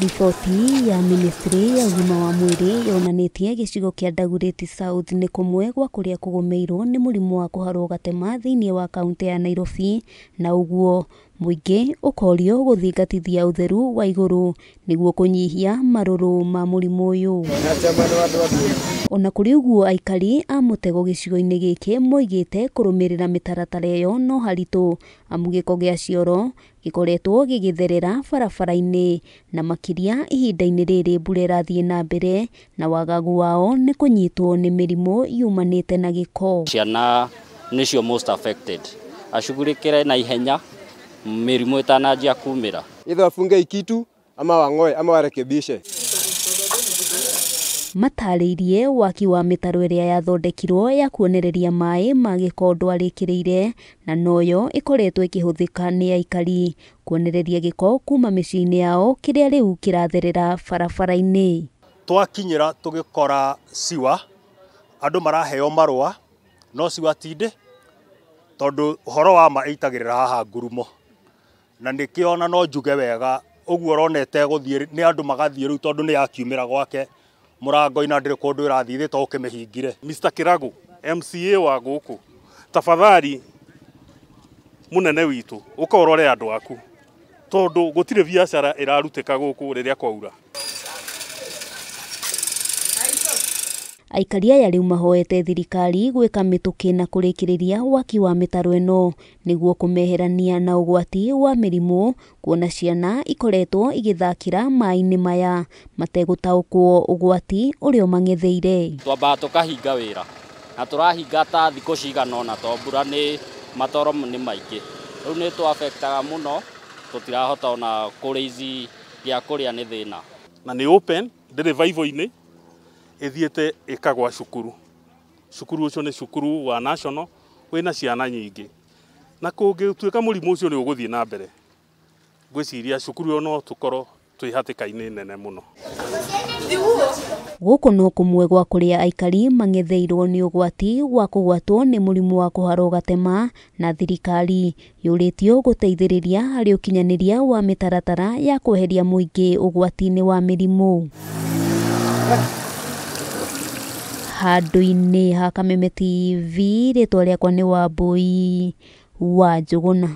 Riboti ya ministry ya ũgima wa mwĩrĩ yonanĩtie gĩcigo kĩa Dagoretti South nĩ kũmwe gwa kũrĩa kũgũmĩirwo nĩ mũrimũ wa kũharwo gatema thĩinĩ wa kaunti ya Nairobi, na ũguo mũingĩ ũkorio gũthingatithia ũtheru wa igũrũ nĩguo kũnyihia marũrũ ma mũrimũ ũyũ. Ona kũrĩ ũguo, aikari a mũtego gĩcigo-inĩ gĩkĩ moigĩte kũrũmĩrĩra mĩtaratara ĩyo no haritũ, amu gĩko gĩa cioro gĩkoretwo gĩgĩtherera barabara-inĩ, na makĩria ihinda-inĩ rĩrĩ mbura ĩrathiĩ na mbere, na wagagu wao nĩ kũnyitwo nĩ mĩrimũ yumanĩte na gĩko. Ciana nĩcio most affected, acugurikire na ihenya mĩrimũ ĩtananjia kumĩra. Either wafunge ikitu ama wang'oe ama warekebishe. Matarĩirie waki wa mĩtaro ĩrĩa yathondekirwo ya kuonereria maĩ ma gĩko ndwarĩkĩrĩire, na noyo ĩkoretwo ĩkĩhũthĩka nĩ aikari kuonereria gĩko kuma mĩciĩ-inĩ yao kĩrĩa rĩu kĩratherera barabara-inĩ. Twakinyĩra tũgĩkora siwa andũ maraheo marũa no siwa tinde tondũ ũhoro wa ma ĩitagĩrĩra haha ngurumo, na nĩkĩo ona no njuge wega ũguo ũronete gũthiĩ nĩ andũ magathiĩ rĩu tondũ nĩ yakiumĩra gwake mũrango-inĩ na ndĩrĩ kũndũ ĩrathiĩ thĩ to ũkĩmĩhingire. Mr. Kirago, MCA wa gũkũ, tafadhali mũnene witũ ũka ũrore andũ aku tondũ gũtirĩ biacara ĩrarutĩka gũkũ rĩrĩa kwaura. Aikari aya rĩu mahoete thirikari gwĩka mĩtũkĩ na kũrĩkĩrĩria waki wa mĩtaro ĩno nĩguo kũmeherania na ũgwati wa mĩrimũ, kuona ciana ikoretwo igĩthakĩra maĩ-inĩ maya mategũtaũkwo ũgwati ũrĩa ũmang'etheire. Twambaga tũkahinga wĩra na tũrahinga ta thikũ cigana ũna tondũ mbura nĩ matoro nĩ maingĩ, rĩu nĩ tũafektaga mũno, tũtirahota ona kũrĩizi gĩa kũrĩa nĩ thĩna. Na nĩ open ndĩrĩ vaivo-inĩ ĩthiĩte ĩkagwa cukuru. Cukuru ũcio nĩ cukuru wa national wĩna ciana nyingĩ, na kũngĩtuĩka mũrimũ ũcio nĩ ũgũthiĩ na mbere, ngwĩciria cukuru ĩyo no tũkorwo twĩ hatĩka-inĩ nene mũno. Gũkũ no kũmwe gwa kũrĩa aikari mang'etheirwo nĩ ũgwati wa kũgwatwo nĩ mũrimũ wa kũharwo gatema, na thirikari yũrĩtio gũteithĩrĩria harĩ ũkinyanĩria wa mĩtaratara ya kweheria mũingĩ ũgwati-inĩ wa mĩrimũ. Handũ-inĩ ha Kameme TV, rĩtwa rĩakwa nĩ Wambui wa Njũgũna.